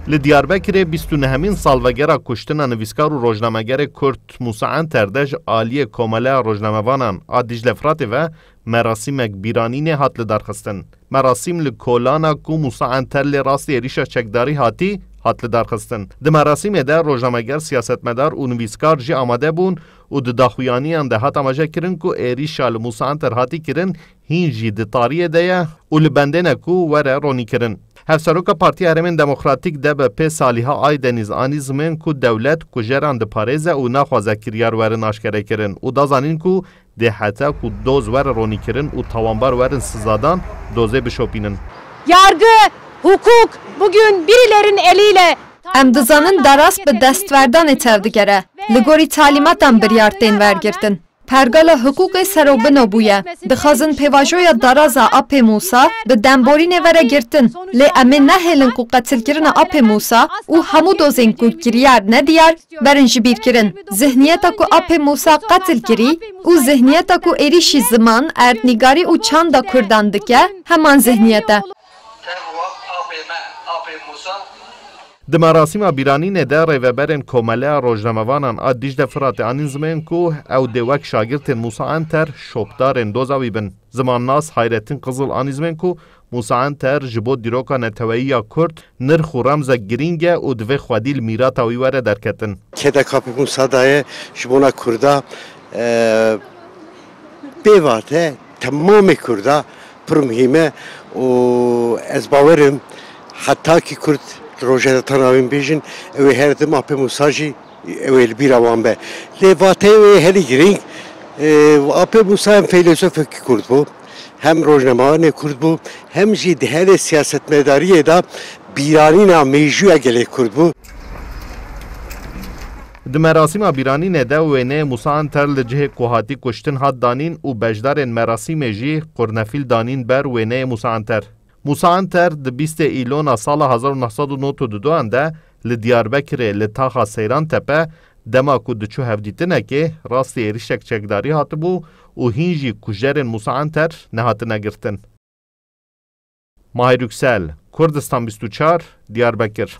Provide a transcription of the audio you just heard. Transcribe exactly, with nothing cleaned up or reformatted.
Li Diyarbekirê bîst û nehemîn salvegera kuştina nivîskar û rojnamegerê Kurd Musa Enter de ji aliyê Komeleya Rojnamevanan a Dîcle Firatê ve merasîmek bîranînê hat lidarxistin. Merasîm li kolana ku Musa Enter lê rastî êrîşa çekdarî hatî, hat lidarxistin. Di merasîmê de rojnameger, siyasetmedar û nivîskar jî amade bûn û di daxuyaniyan de hat amajekirin ku êrîşa li Musa Enter hatî kirin hîn jî di tariyê de ye û li bendê ne ku were ronîkirin. Hevseroka Partiya Herêmên Demokratîk D B P Saliha Aydenîz anî zimên ku dewlet kujeran diparêze û naxwaze kiryar werin aşkerekirin û da zanîn ku dê heta ku doz were ronîkirin û tawanbar werin sizadan, dozê bişopînin. Yargı, hukuk bugün birilerin eliyle Em dizanin daraz bi destverdanê çev digere. Li gorî talîmatan biryar tên wergirtin. Pergala hiqûqê serobino bûye. Dixwazin pêvajoya daraza Apê Mûsa bi demborînê vere girtin. Lê em ê nehêlin ku qetilkirina Apê Mûsa û hemû dozên ku kiryar ne diyar berin ji bîr kirin. Zihniyeta ku Apê Mûsa qetil kirî û zihniyeta ku êrîşî ziman, erdnîgarî û çanda Kurdan dike, heman zihniyet e. Tev wap apê me, apê Mûsa. Di merasîma bîranînê de rêveberên Komeleya Rojnamevanan a Dîcle Firatê anîn zimên ku ew dê wek şagirtên Mûsa Enter şopdarên doza wî bin. Zimannas Hayrettin Qizil anî zimên ku Mûsa Enter ji bo dîroka neteweyî ya Kurd nirx û remzek girîng e û divê xwedî li mîrata wî were derketin. Keda K P Mûsa daye ji bona Kurda, e, bê vate temamê Kurda pir muhîm e û ez bawerim heta ki Kurd rojhilata navîn bêjin, ew ê her tim Apê Mûsa jî ew ê li bîra wan be. Lê vateyê wê herî girîng, e, Apê Mûsa hem feylesofekî Kurd bû, hem rojnamevanê Kurd bû, hem jî di herê siyasetmedariyê de bîranîna mêjûya gelê Kurd bû. Di merasîma bîranînê de wêneyê Mûsa Anter li cihê ku hatî kuştin hat danîn û beşdarên merasîmê jî qurnefîl danîn ber wêneyê Mûsa Anter. Mûsa Anter di bîstê Îlona sala hezar û neh sed û nod û duan de li Diyarbekirê li taxa Seyran Tepe dema ku diçû hevdîtinekê rastî êrişek çekdarî hatibû û hîn jî kujerên Mûsa Anter nehatine girtin. Mahir Yüksel, Kurdistan bîst û çar, Diyarbekir.